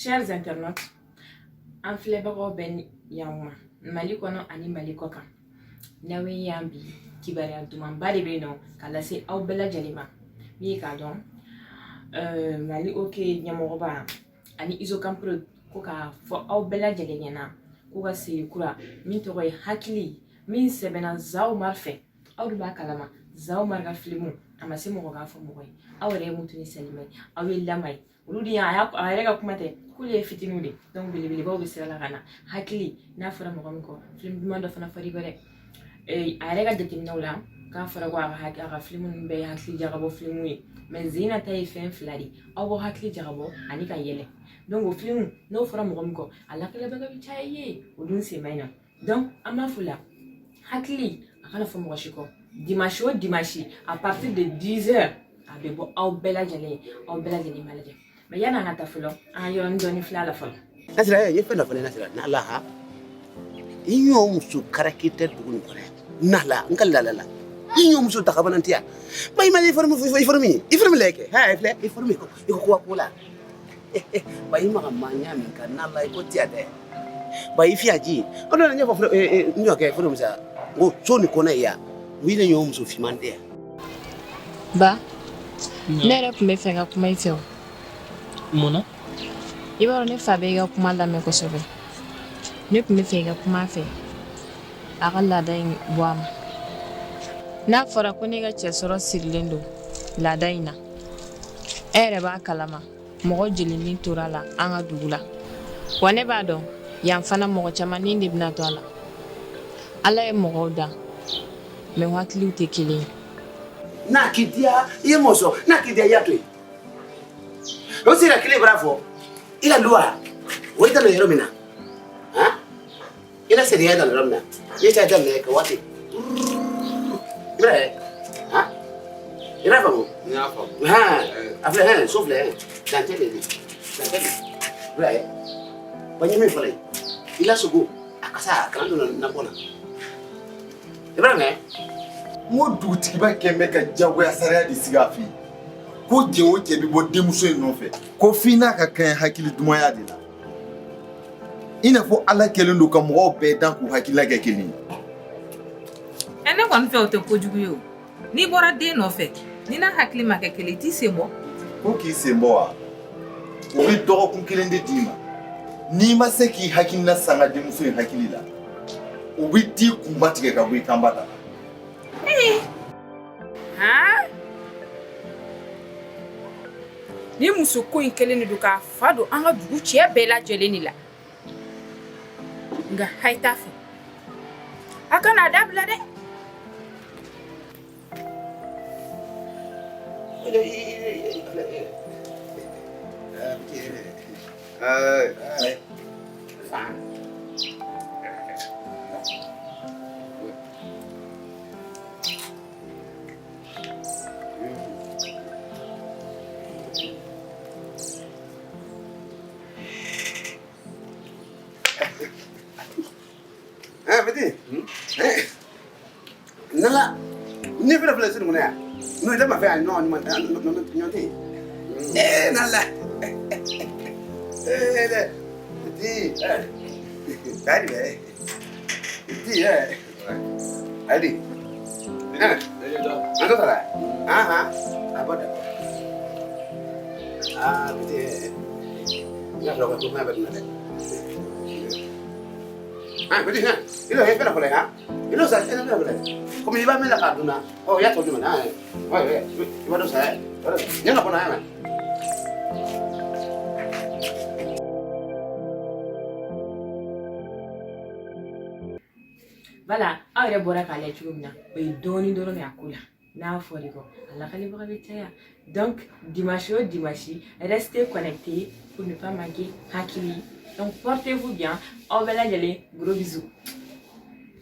Chers internautes, an filɛbagaw bɛ ni yan ma Mali kɔnɔ ani Mali kɔ kan. N'aw ye yan bi, kibaruya dumanba de bɛ yen nɔ ka lase aw bɛɛ lajɛlen ma. Min ye k'a dɔn Mali OK ɲɛmɔgɔba ani Isokampro ko k'a fɔ aw bɛɛ lajɛlen ɲɛna k'u ka série kura min tɔgɔ ye Hakili, min sɛbɛnna Zaumar fɛ. Aw de b'a kalama, Zaumar ka filimu a ma se mɔgɔ k'a fɔ mɔgɔ ye. Aw yɛrɛ ye Mutu ni Salima ye, aw ye Lama ye, olu de y'a a yɛrɛ ka kuma tɛ k'olu ye fitininw de. Donc belebelebaw bɛ sira la ka na. Hakili n'a fɔra mɔgɔ min kɔ, filimu duman dɔ fana fɔra i kɔ dɛ. A yɛrɛ ka jateminɛw la, k'a fɔra ko a ka filimu ninnu bɛɛ ye hakili jagabɔ filimu ye, mais Zena ta ye fɛn fila de, aw b'aw hakili jagabɔ ani ka yɛlɛ. Donc o filimu n'o fɔra mɔgɔ min kɔ, a lakɛlɛbaga bɛ caya i ye, o dun sen ma ɲi nɔ. Donc an b'a fɔ la, Hakili a kana fɔ mɔgɔ si kɔ. Dimanche o dimanche, à partir de 10 heures, a bɛ bɔ aw bɛɛ lajɛlen ye, aw bɛɛ lajɛlen b'a lajɛ. Mais yanni an ka taa fɔlɔ, an ka yɔrɔnin dɔɔni filɛ a la fɔlɔ. Nasira, ye fɛn dɔ fɔ ne. Nasira, n'Ala ha i ɲɔ muso karaki tɛ dugu nin kɔnɔ n'Ala n ka lala la i ɲɔ muso dakabana tɛ yan. Ba i ma i forme lɛ kɛ ha filɛ i forme ko i ko ko la ba i ma ka maa ɲa min kan n'Ala i ko tiya dɛ. Ba i fiya ji o dɔ la ɲɛfɔ n ɲɔ kɛ foro misa n ko so nin kɔnɔ yan n ko i ne ɲɔ muso finman tɛ yan. Ba, ne yɛrɛ tun bɛ fɛ ka kuma i fɛ o. Mun na? I b'a dɔn ne fa bɛ i ka kuma lamɛn kosɛbɛ. Ne tun bɛ fɛ i ka kuma a fɛ, a ka laada in bɔ a ma. N'a fɔra ko ne ka cɛ sɔrɔ sirilen don laada in na, e yɛrɛ b'a kalama mɔgɔ joli ni tora a la an ka dugu la. Wa ne b'a dɔn yan fana mɔgɔ caman ni de bɛna to a la. Ala ye mɔgɔw dan, mais u hakiliw tɛ kelen ye. N'a k'i diya i ye mɔ sɔn, n'a k'i diya i y'a to yen. O sera kelen bara fɔ i la loi o ye daminɛ yɔrɔ min na, han, i la sariya daminɛ yɔrɔ min na, i ye taa daminɛ ka waati i bɛna ye, han, i b'a faamu. N y'a faamu. Han, a filɛ hɛn, so filɛ hɛn, dancɛ de don, dancɛ de i bɛna ye. Wa n ye min fɔlɔ ye, i la sogo a kasa a kana don nakɔ la, i bɛna mɛn. N ko dugutigiba kɛn bɛ ka jagoya sariya de sigi a fɛ yen ko cɛ o cɛ bɛ bɔ denmuso in nɔfɛ ko f'i n'a ka kan hakili dumanya de la, i n'a fɔ Ala kɛlen don ka mɔgɔw bɛɛ dan k'u hakilila kɛ kelen ye. Ɛ, ne kɔni fɛ, o tɛ kojugu ye o. N'i bɔra den nɔfɛ, ni n'a hakili ma kɛ kelen, i t'i sen bɔ. Ko k'i sen bɔ wa? O bɛ dɔgɔkun kelen de d'i ma. N'i ma se k'i hakilina sanga denmuso in hakili la, o bɛ t'i kunba tigɛ ka bɔ i kanba ta la. Han, ni muso ko in kɛlen de don k'a fa don an ka dugu cɛ bɛɛ lajɛlen de la. Nka hayi t'a fɛ a kana a dabila dɛ. Eh, petit. Eh. Nala, ne fɛnɛ filɛ sini kɔnɔ yan. N'o tɛ ma fɛ yan ɲɔgɔn ɲɔgɔn tɛ yen. Eh, nala. Eh, dɛ. Petit. Eh. Kadi bɛ. Petit, eh. Allez. Eh. An tɔ la. Ah ah. A bɔ dɛ. Ah, petit. N y'a fɔ ko kuma bɛ dun dɛ. Ah, petit, hein. Il a fait la colère, hein. Il a ça, il a fait la colère. Comme il va mettre la carte, oh, il y a tout le monde, hein. Ouais, ouais, il va tout ça, hein. Il y en a pas, hein. Voilà, aw yɛrɛ bɔra k'a lajɛ cogo min na, o ye dɔɔnin dɔrɔn de a ko la. N'a fɔra i kɔ, a lakalibaga bɛ caya. Donc dimanche o dimanche, restez connectés pour ne pas manquer Hakili. Donc portez-vous bien, aw bɛɛ lajɛlen, gros bisous.